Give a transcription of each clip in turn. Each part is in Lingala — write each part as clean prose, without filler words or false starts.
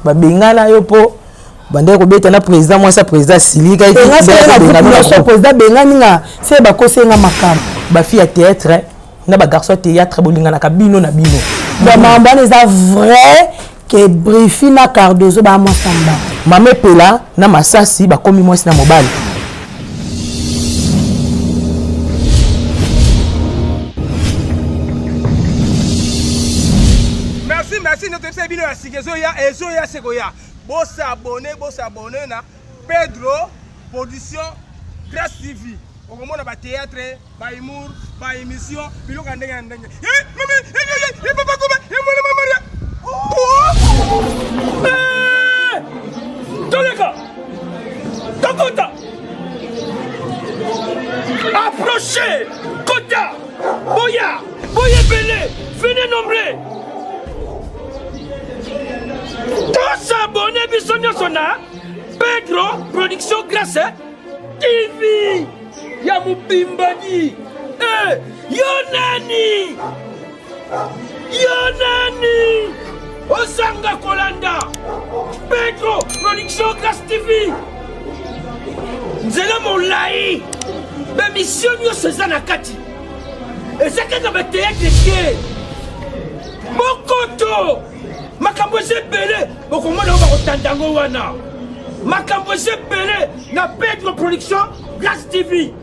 Babengana yo mpo bandaki kobeta na président, mwasi ya président asilikaki. Président bengani nga, se bakosi nga makambo. Bafille ya théâtre na bagarçon ya théâtre bolinganaka bino na bino. Donc makambo wana eza vrai ke Brifi na Cardozo baa mwasi na mobali. Mama Epela na Masasi bakomi mwasi na mobali. Merci, merci. Nde toyebisa bino ya sika ezoya, ezoya se koya. Bosabone, bosabone na Pedro Production Grace TV. Okomona ba théâtre, ba humour, ba émission, biloko ya ndenge na ndenge. Eh, mama, eh, eh, eh, papa Koba, eh, mwana mama Maria. Oh! Eh! Toleka! Tokota! Approchez! Kota! Boya! Boya ebele! Venez nombreux! Tosabone biso nyonso na Pedro Production Grace TV ya mobimbani. Eh, yo nani? Yo nani? Ozanga kolanda Pedro Production Grace TV. Nzela molai, bemission nyonso eza na kati. Eza kaka bateatre te. Bokoto makambo eza ebele, bokomona oyo bakotanda yango wana. Makambo eza ebele na Pedro Production Grace TV.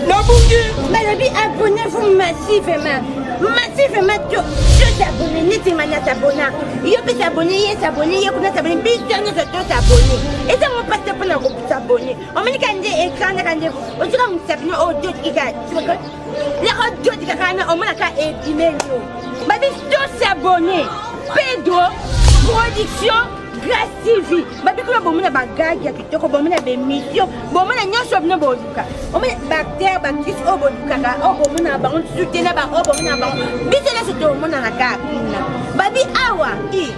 Nabungi. Balobi abonnez-vous massivement. Massivement to to s'abonner neti nga na s'abonna. Yo mpe s'abonner, ye s'abonner, ye kuna s'abonner, biso nyonso to s'abonner. Eza ngo mpasi mpo na kosabonner. Omoni ka nde écran kaka nde otika mosapi no oyo doti kaka lako doti kaka wana omonaka ebimeli yo. Babi to s'abonner. Pedro Production Grace TV. Babi kuna bomona bagage ya kitoko, bomona bemission, bomona nyonso bino boluka. Omona baacteur, baactrice oyo bolukaka, oyo bomona bango lisusu te na ba oyo bomona bango. Biso nyonso tomonana kaka kuna. Babi awa i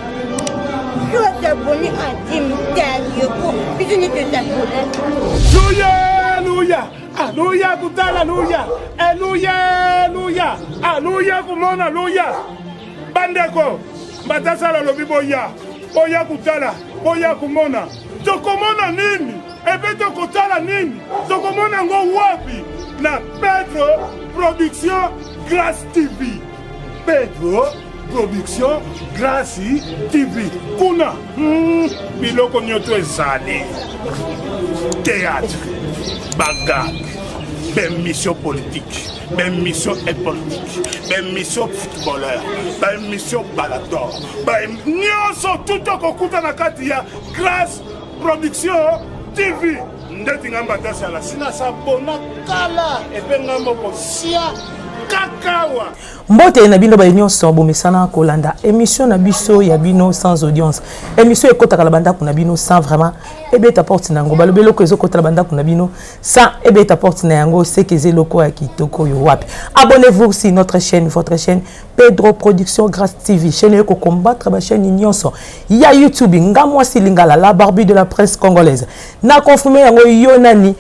yo s'abonner en team Talioko. Biso nyonso s'abonner. Luya, luya, aluya kutala luya, eluya, luya, aluya kumona luya. Bandeko, Mbatasala alobi boya, boya kutala, boya kumona. Tokomona nini? Epe tokotala nini? Tokomona yango wapi? Na Pedro Production Grace TV. Pedro Production Grace TV. Kuna biloko nyoto ezali. Théâtre, bagag, bemission politique, bemission politique, bemission footballeur, bemission balador, nyonso tout okokuta na kati ya Grace Production TV. Ndeti nga Mbatasi ala sina sabona kala epe nga moko sia kakawa. Mbote na bino baye nyonso bomesana kolanda émission na biso ya bino sans audience. Émission ekotaka na bandako na bino sans vraiment ebeta porte na yango. Balobi eloko ezokota na bandako na bino sans ebeta porte na yango, c'est que eloko ya kitoko yo wapi. Abonnez-vous sur notre chaîne, votre chaîne Pedro Production Grace TV. Chaîne oyo combattre ba chaîne nyonso ya YouTube. Nga mwasi Lingala, la Barbie de la presse congolaise. Na confirmer yango yo nani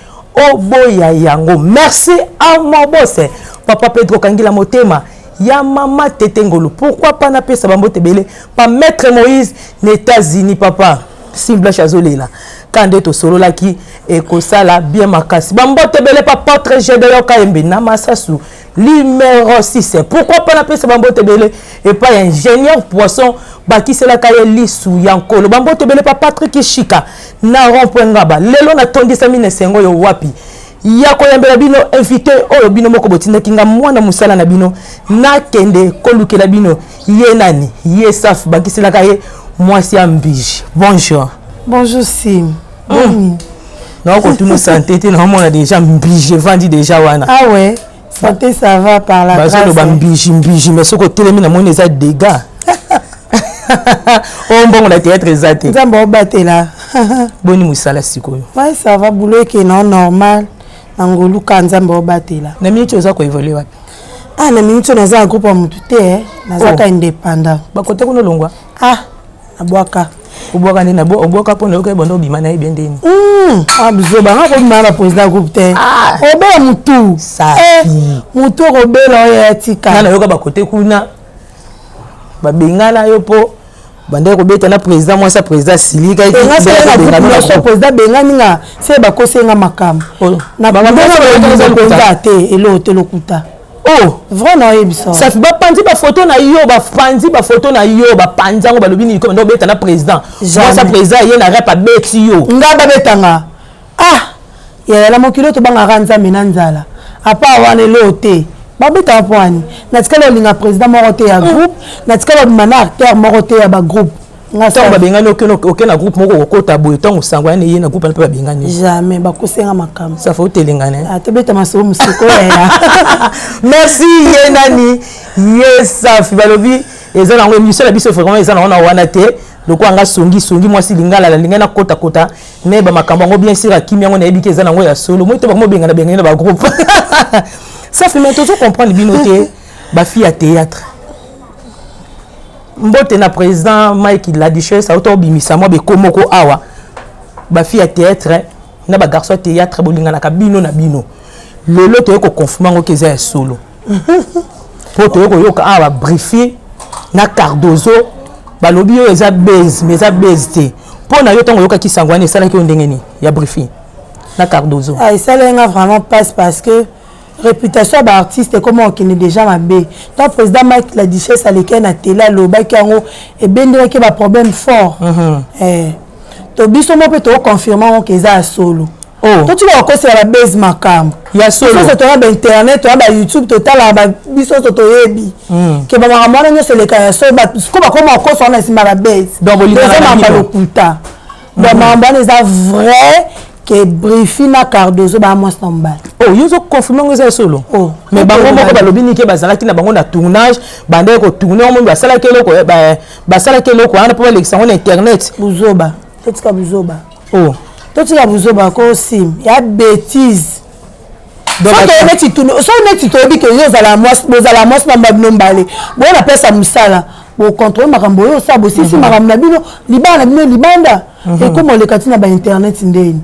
oboya yango. Merci à mon boss Papa Pedro Kangila Motema ya mama Tete Ngolu. Pourquoi pas na pesa bambote belé pa Maître Moïse na États-Unis papa. Simple azolela. Kande to sololaki ekosala bien makasi. Bambote belé pa Portrait Gédéon Kayembe na Masasu numéro 6. Pourquoi pas na pesa bambote belé et pas ingénieur poisson bakiselaka ye lisu ya nkolo. Bambote belé pa Patrick Shika na rond-point Ngaba. Lelo na tondisami na esengo yo wapi. Ya koyambela bino invité oyo bino moko botindaki nga mwana mosala na bino nakende kolukela bino ye nani ye Safu bakiselaka ye mwasi ya mbiji. Bonjour. Bonjour Sim. Boni. Na kotuna santé te, naomona déjà mbiji evandi déjà wana. Ah ouais, santé ça va par la grâce. Bazoloba mbiji mbiji mais soki otelemi namoni eza dégâts. Oyo mbongo na théâtre eza te. Nzambe obatela. Boni mosala sikoyo? Ouais, ça va, boulot ekende na normal. Na ngoluka Nzambe obatela. Na minute oza koévoluer wapi? Ah, na minute oyo naza na groupe ya motu te, eh. Naza ka indépendant. Bakote kuna olongwa? Ah, nabwaka. Obwaka nde nabo obwaka mpo nayoka ebanda obima na ye bien ndeni. Ah, bizoba nga kobima na président groupe te. Ah. Obela mutu. Safi. Eh, mutu okobela oyo ya tika. Nga nayoka bakote kuna. Babengana yo mpo bandaki kobeta na président, mwasi ya président asilika. Président abengani nga, se bakosi nga makambo na te, eloko te, lokuta. Oh. Vrai, naoyebisa. Safi, bapanzi bafoto na yo, bapanzi bafoto na yo, bapanzi yango, balobi nini? Banda kobeta na président, mwasi ya président ye na rep abeti yo. Nga babetanga? Ah yaya, na mokili oyo tobangaka Nzambe na nzala. Apa wana eloo te, babetaka mpo wani. Natikali olinga président moko te ya groupe, natikali obima na acteur moko te ya bagroupe. Ntango babengani, oke na groupe moko okokota boye, ntango sango yani ye na groupe wana mpe babengani. Jamais, bakosenga makambo. Safa otelengana. Ah, tobeta masolo mosiko yaya. Merci. Ye nani ye? Safi, balobi eza nango émission na biso vraiment eza nango na wana te. Lokola nga songi songi mwasi lingala, nalingai nakotakota me bamakambo yango, bien sûr akimi yango, nayebi ke eza nango ya solo. Moi te, bango bengana bengani na bagroupe. Safi, mais tozo comprendre bino te, bafille ya théâtre. Mbote na président Mike la Duchesse, auta obimisa mwa beko moko awa. Bafille ya théâtre na bagarçon ya théâtre bolinganaka bino na bino. Lelo toye koconfirme yango ke eza ya solo, mpo toye koyoka awa babrifi na Cardozo balobi oyo eza base, mais eza base te. Mpo na yo, ntango oyokaki sango wana, esalaki yo ndenge nini ya brifi na Cardozo? Ah, esalaki nga vraiment passe, parce que réputation ya baartiste ekoma okende déjà mabe. Tant président Mike la Duchesse alekaki na télé, alobaki yango, ebendelaki baproblème fort. Eh, to biso mo mpe tokoconfirme yango ke eza ya solo. Oh. Totika kokosela babase makambo. Ya solo. Biso toya bainternet, toya bayoutube, totalaka biso nyonso, toyebi ke bamakambo wana nyonso eleka ya solo. Siko bakoma kokosa wana nsima babase. Donc, bolingana eza na makambo ya bino. lokuta. Donc makambo wana eza vrai ke Brifi na Cardozo baya mwasi na mobali. Oh, yo ozoconfirme yango eza ya solo? Oh. Mais bango moko balobi nike bazalaki na bango na tournage, bandaki kotourne yango, basalaki eloko, basalaki eloko wana mpo balekisa yango na internet. Buzoba, totika buzoba. Oh. Totika buzoba, kosim ya bétise. Donc, so toye neti so neti toyebi ke yo ozala mwasi, bozala mwasi na bino mbale, boye na place ya mosala, bocontrole makambo oyo osala, bosisi makambo na bino, libala na bino libanda, ekoma oleka ntina bainternet ndeni.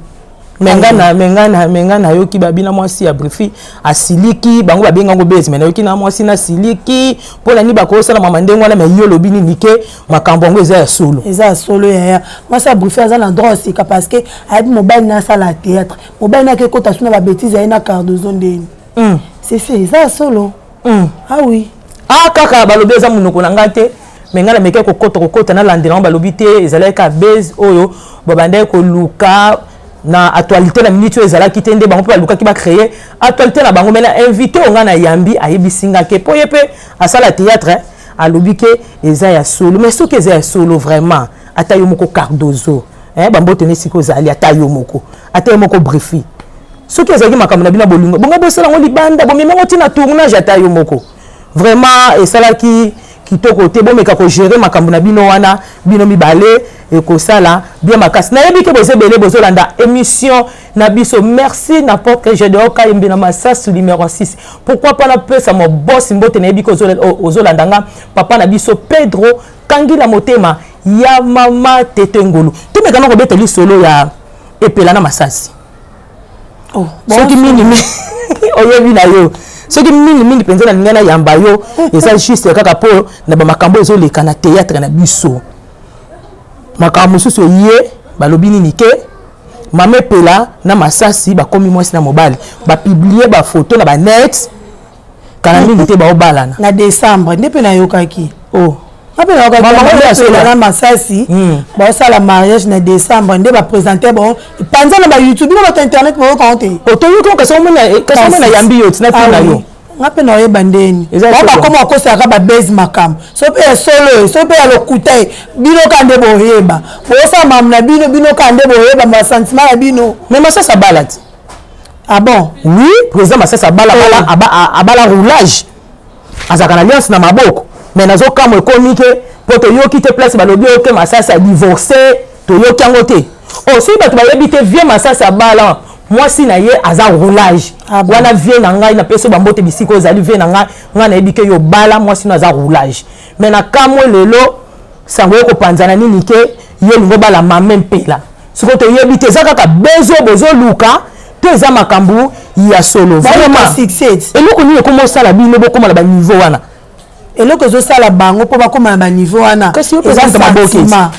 Me nga nayoki babina mwasi ya Brifi asiliki, bango babenga yango base, me nayoki na mwasi nasiliki mpo na nini bakosala mama ndenge wana. Me yo olobi nini ke makambo yango eza ya solo? Eza ya solo yaya. Mwasi ya Brifi aza na droit osika, parce que ayebi mobali na asala ya théâtre, mobali nake ekota suna babétise aye na Cardozo ndeni. C'est ça, eza ya solo. Ah oui. Ah, kaka balobi eza monoko na ngai te, me ngai namekaki kokota kokota, nalandela yango, balobi te, ezalaki ka base oyo babandaki koluka na actualité na minute oyo ezalaki te, nde bango mpe balukaki bacréer actualité na bango. Me na invité oyo ngai nayambi, ayebisi nga ke mpo ye mpe asala théâtre, alobi ke eza ya solo. Mais soki eza ya solo vraiment, ata yo moko Cardozo, eh, bambote na esika ozali, ata yo moko, ata yo moko Brifi, soki ezalaki makambo na bino ya bolingo, bongo bosala yango libanda, bomemi yango ntina tournage, ata yo moko vraiment esalaki kitoko te. Bomeka kogérer makambo na bino wana, bino mibale, ekosala bien makasi. Nayebi ke boza ebele bozolanda émission na biso. Merci na porte Gedeon Kayembe na Masasu numéro 6. Pourquoi pas napesa mobosi mbote? Nayebi ke ozolanda nga, papa na biso Pedro Kangila, motema ya mama Tete Ngolu. Tomeka na kobeta lisolo ya Epela na Masasi. Oh, soki mingi mingi oyebi na yo, soki mingimingi mpenza nalingai nayamba yo, eza juste kaka mpo na bamakambo ezoleka na théâtre na biso. Makambo mosusu eye, balobi nini ke mama Epela na Masasi bakomi mwasi na mobali, bapublie bafoto na banet, kala mingi te baobalana. Na décembre nde mpe nayokaki. Oh. Mpe nayokaki na Masasi baosala mariage na décembre, nde baprésente bon epanza na bayoutube. Bino bato internet boyokango te. Otoyoki, kasi omona yambi yo tina mpe na yo. Nga mpe naoyeba ndeni bao bakoma kokoselaka babase makambo, so mpe ya solo ye, so mpe ya lokuta ye. Bino ka nde boyeba, bosala makambo na bino, bino ka nde boyeba basentiment na bino. Mais Masasi abala ti. Ah bon? Oui, président Masasi abala, abala roulage, azalaka na alliance na maboko. Mais nazokamwa, ekomi ke mpo toyoki te place balobi oke Masasi adivorce, toyoki yango te. O soki bato bayebi te, vieux Masasi abala, mwasi na ye aza roulage. Ah bon? Wana vieux na ngai, napesi yo bambote bisika ozali, vieux na ngai. Ngai nayebi ke yo bala, mwasi no aza roulage. Mais na kamwe lelo sango ye kopanzana nini ke yo olingi obala mame Mpela. Sikoyo toyebi te, eza kaka bezo bozoluka to eza makambo ya solo? Vraiment eloko nini ekoma osala bino bokóma na baniveau wana? Eloko ezosala bango mpo bakóma na baniveau wana eza sentiment,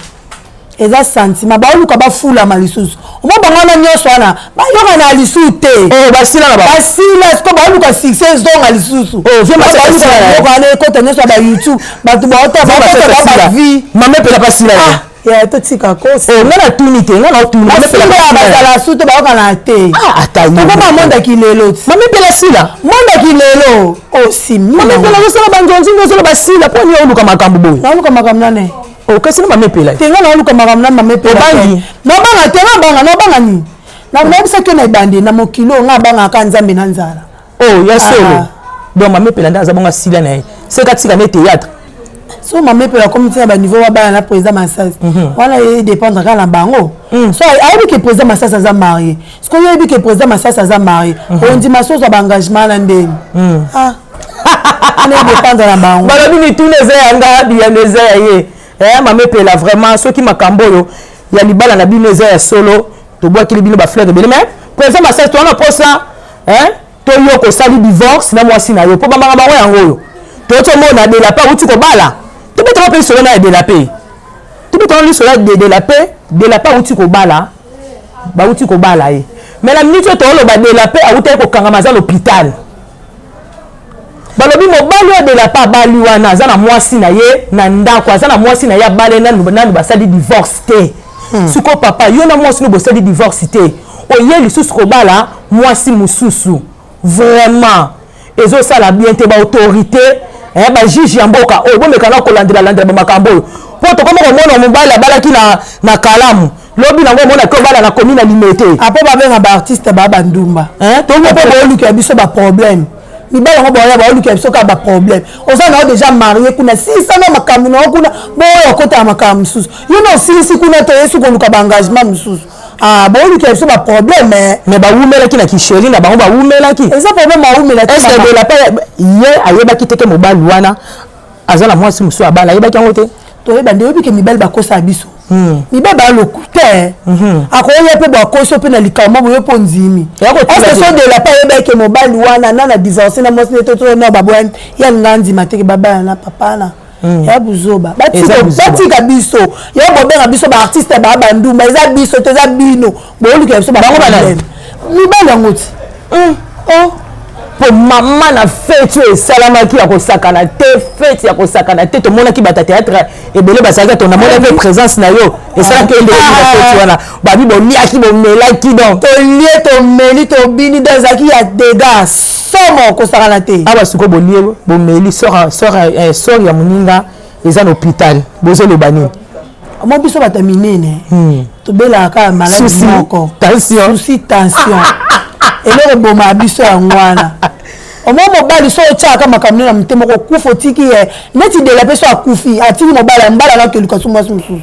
eza sentiment. Baoluka bafulama lisusu. Omo bango wana nyonso wana bayokana lisusu te. Oh, basila na basila. Siko baoluka succès ezonga lisusu. Oh, baoluka wana ekota nyonso ya bayoutube, bato baota bavie. Mama epela basila. Ah, ya totika kosi. Oh, nga natuni te, nga natuni. Bazala su te, bayokana te. Tokoma mondaki lelo ti. Mama epela sila. Mondaki lelo osimi. Mama epela ozosala banzonzi, ozoloba basila mpo nini? Oluka makambo boye. Naoluka makambo nane? Okasi na mama epela. Te, nga naoluka makambo na mama epela? Obangi? Nabanga te. Nga banga, nabanga nini? Nayebisaki yo na ebandi na mokili oyo, nga abangaka Nzambe na nzala. Oh, ya solo? Donc mama epela nde aza bongo, asila na ye, seka tika nde théâtre. So mama epela akomi ntina baniveau wa bana na président Masasi wana, edépendre kaka na bango. So ayebi ke président Masasi aza marié, sikoyo oyebi ke président Masasi aza marié, ondima so ozwa baengagement na ndeni wana, edépendre na bango. Balobi mituna eza ya nga, biyano eza ya ye. Mama epela, vraiment, soki makambo oyo ya libala na bino eza ya solo, tobwakili bino bafleur ebele. Mais président Masasi, towana mposa toyoka osali divorce na mwasi na yo, mpo bambanga bango yango oyo toyoti omona Delape awuti kobala. Tobetaka mpe lisolo na ya Delape, tobetaka lisolo ya Delape. Delape awuti kobala, bawuti kobala ye, mais na minute oyo tooloba, Delape awutaki kokangama, aza l'hôpital. Balobi mobali oyo Delape abali wana aza na mwasi na ye na ndako, aza na mwasi na ye abale, nanu nanu basali divorce te. Sikoyo papa, yo na mwasi no bosali divorce te, oye lisusu kobala mwasi mosusu, vraiment ezosala bien te. Baautorité, bajuge ya mboka oyo, bomeka na kolandela landela bamakambo oyo, mpo tokoma komona mobali abalaki na Kalamu, lobi nango omonaki obala na komi na Limete. Apo babenga baartiste baa bandumba, mpo boolukela biso baproblème. Mibali yango baoya, baolukela biso kaka baproblème. Oza na yo déjà marié kuna, silisana makambo na yo kuna, boyo okotaka makambo mosusu. Yo na osilisi kuna te, oyesi koluka baengagement mosusu. Ah, boolukela biso baproblème. Mais bawumelaki na kisheri na bango, bawumelaki. Eza problème awumela. Est ce que Delape ye ayebaki te ke mobali wana aza na mwasi mosusu abala? Ayebaki yango te? Toyeba nde oyebi ke mibali bakosaka biso. Mibali baloku te, akoya mpe bakosi mpe na likambo boye mpo ndimi. Est so Delape ayebaki ke mobali wana na divorce na mwasi nete to na baboyani, ye alinga ndima teke babala na papa na ya buzoba. Batika biso ya bobenga biso baartiste baa bandumba. Eza biso te, eza bino boolukela biso baproblème. Mibali yango ti. Oh, mpo mama na feti oyo esalamaki ya kosakana te, feti ya kosakana te, tomonaki bato ya théâtre ebele bazalaki. To namoni mpe présence na yo esalaki yo ndenge na feti wana. Babi boliaki, bomelaki, donc. Tolie, tomeli, tobini, donc ezalaki ya dega somo, kosakana te. Awa sikoyo bolie, bomeli, sort ya moninga eza na hôpital, bozoloba nini? Mo biso bato ya minene tobelaka kaka maladi moko. Tension. Souci, tension. Eloko ebomaka biso yango wana. Omo mobali so otyaka makambo na motema, kokufa otiki ye neti Dela mpe so akufi, atiki mobali ya mbala nakeluka so mwasi mosusu.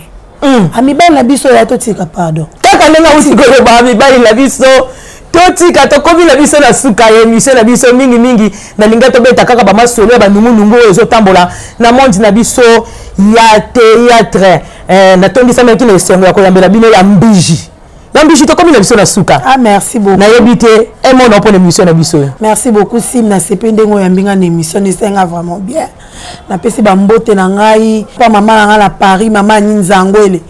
Amibali na biso ya totika, pardon. Kaka ndenge auti koloba, mibali na biso totika. Tokomi na biso na suka ya émission na biso. Mingimingi nalingi tobeta kaka bamasolo ya banungunungu oyo ezotambola na monde na biso ya théâtre. Natondisamaki na esengo ya koyambela bino ya Mbiji, ya Mbiji. Tokomi na biso na suka. Ah, merci beaucoup. Nayebi te emona mpona émission na biso. Merci beaucoup, Sim. Nasepe ndenge oyambi nga na émission, esenga vraiment bien. Napesi bambote na ngai mpa mama na ngai na Paris, mama Ani Nzangwele.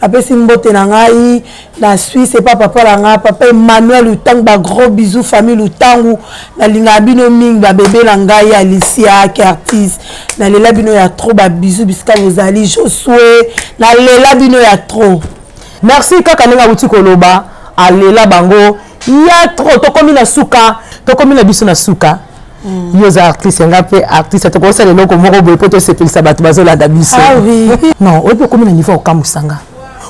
Napesi mbote na ngai na Suisse epa papa na ngai, papa Emmanuel Lutangu. Bagros bisous, famille Lutangu, nalingaka bino mingi. Babebe na ngai Alicia, Kertis, nalela bino ya trop. Babisous bisika bozali. Josue, nalela bino ya trop. Merci. Kaka ndenge awuti koloba, alela bango ya trop. Tokomi na suka, tokomi na biso na suka. Yo oza artiste, nga mpe artiste, tokosala eloko moko boye mpo tosepelisa bato bazolanda biso. Ah oui. Non, oyebi, okomi na niveau okamwisa nga.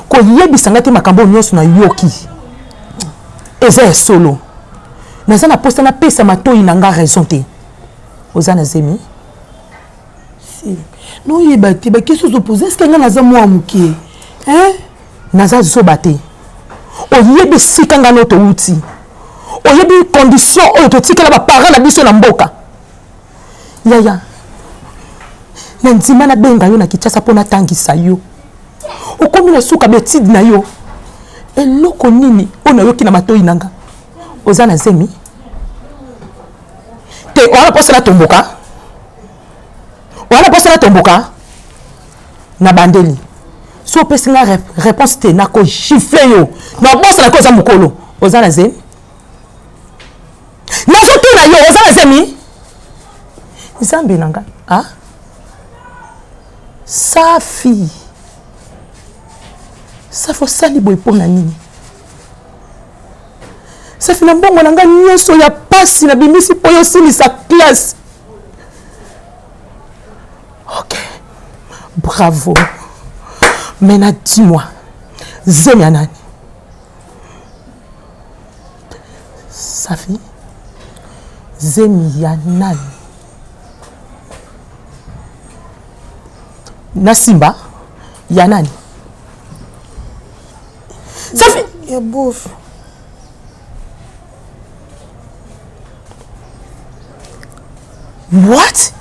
Koyebisa nga te makambo oyo nyonso nayoki eza ya solo. Naza na posa napesa matoi na nga raison te. Oza na zemi? Si noyeba te baquestion ozopose, est ce que nga naza mwa moke, hein? Naza zoba te. Oyebi esika nga no touti, oyebi condition oyo totikela baparent na biso na mboka. Yaya, na ndima nabenga yo na Kinshasa mpo natangisa yo, okomi na suka baétude na yo. Eloko nini oyo nayoki na matoi na nga? Oza na zemi te? Wana mposa natomboka. Wana posa na tomboka na bandeli. So opesi nga réponse te nako gifle yo. Na bosa na oza mukolo. Oza na zemi? Nazotuna yo oza na zemi? Nzambe na nga. Ah? Safi. Safi osali boye mpo na nini? Safi na mbongo na nga nyonso ya pasi nabimisi mpo yo osilisa classe. Ok. Bravo. Maintenant, dis-moi, zemi ya nani? Safi, zemi ya nani? Nasimba ya nani? Safi ya bof. What?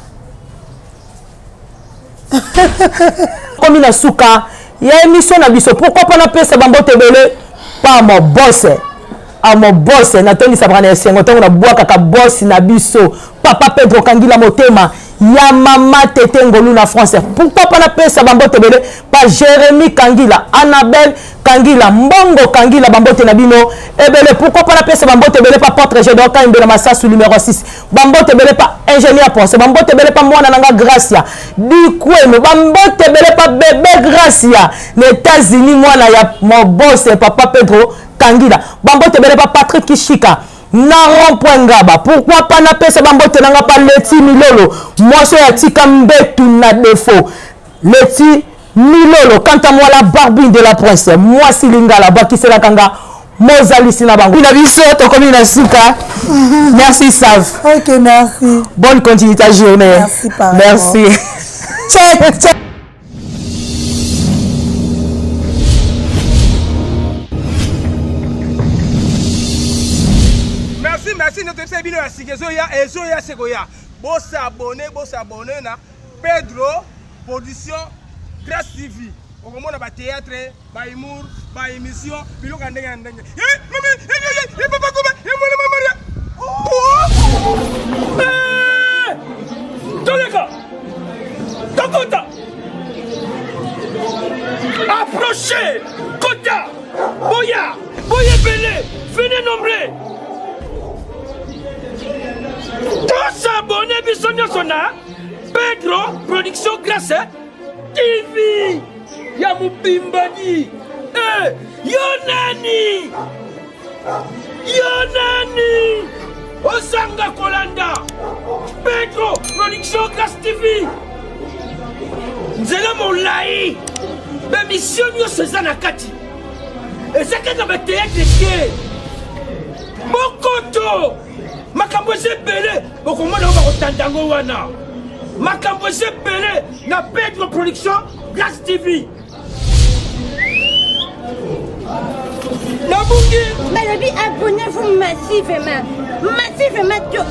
Komi na suka ya émission na biso pourquoi pas napesa bambote ebele pa mon boss a mon boss natondisaka na esengo ntango nabwakaka boss na biso papa Pedro Kangila motema ya mama Tete Ngolu na France pourquoi pas napesa bambote ebele pa Jérémie Kangila Annabelle Kangila Mbongo Kangila bambote na bino ebele pourquoi pas napesa bambote ebele pa Portre Gédon Kayembe na Masasu numéro 6 bambote ebele pa ingénieur Ponce bambote ebele pa mwana na nga Gracia Dikweno bambote ebele pa bebe Gracia na États-Unis mwana ya mon boss papa Pedro Kangila bambote ebele pa Patrick Kishika na rond point ngaba pourquoi pas napesa bambote na nga pa Leti Milolo mwasi oyo atika mbetu na defaut Leti Milolo quant à moi la barbine de la presse mwasi lingala bakiselaka nga mozalisi na bango na biso tokomi na suka merci Sav. Ok merci. Bonne continuité à journée. Merci Merci. Check check. Merci merci nde toyebisa bino ya sika ezoya ezoya se koya bosabone bosabone na Pedro Production Grace TV okomona ba théâtre ba humour ba émission biloko ya ndenge na ndenge eh, mama eh, eh, eh, papa koba eh, mwana mama Maria oh! Eh! Toleka tokota approche kota boya boya ebele venez nombre tosabone biso nyonso na Pedro production grace TV ya mobimbani eh, yo nani yo nani ozanga kolanda Pedro production grace TV nzela molai bemisio nyonso eza na kati eza kaka bateatre te bokoto makambo eza ebele bokomona oyo bakotanda yango wana makambo eza ebele na pedro production grace tv nabungi balobi abonnez-vous massivement massivement to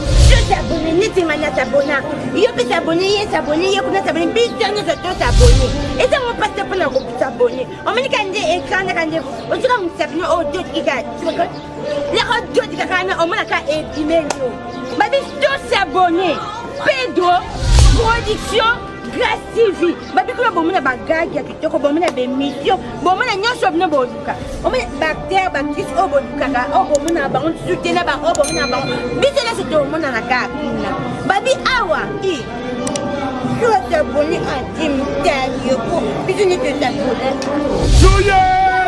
s'abonner neti nga na s'abonna yo mpe s'abonner ye s'abonner ye kuna s'abonner biso nyonso to s'abonner eza ngo mpasi te mpona kosabonner omoni ka nde écran naka nde otika mosapi no oyo totikika Lako dodi kaka na omona ka ebimeli yo. Babi to s'abonner. Pedro production Grace TV. Babi kuna bomona ba gag ya kitoko, bomona ba émission, bomona nyonso bino boluka. Omona ba acteur, ba actrice oyo bolukaka, oyo bomona bango soutena ba oyo bomona bango. Biso nyonso tomonana kaka kuna. Babi awa i yo s'abonner en team Talioko. Biso nyonso s'abonner. Luya,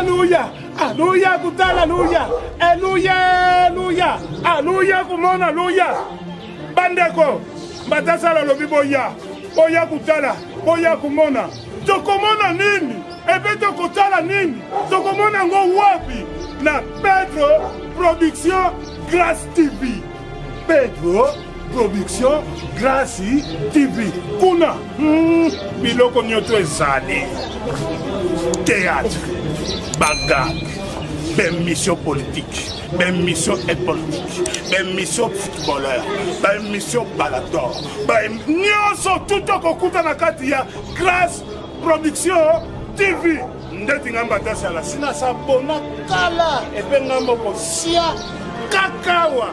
luya. Aluya kutala luya eluya luya aluya kumona luya bandeko mbatasala alobi boya boya kutala boya kumona tokomona nini epe tokotala nini tokomona yango wapi na pedro production grace tv pedro production grace tv kuna hmm, biloko nyoto ezali théâtre bagag baémission politique baémission politique baémission footballeur baémission balador nyonso tout okokuta na kati ya grace production tv ndeti nga mbatasi ala sina sabona kala epe nga moko sia kakawa.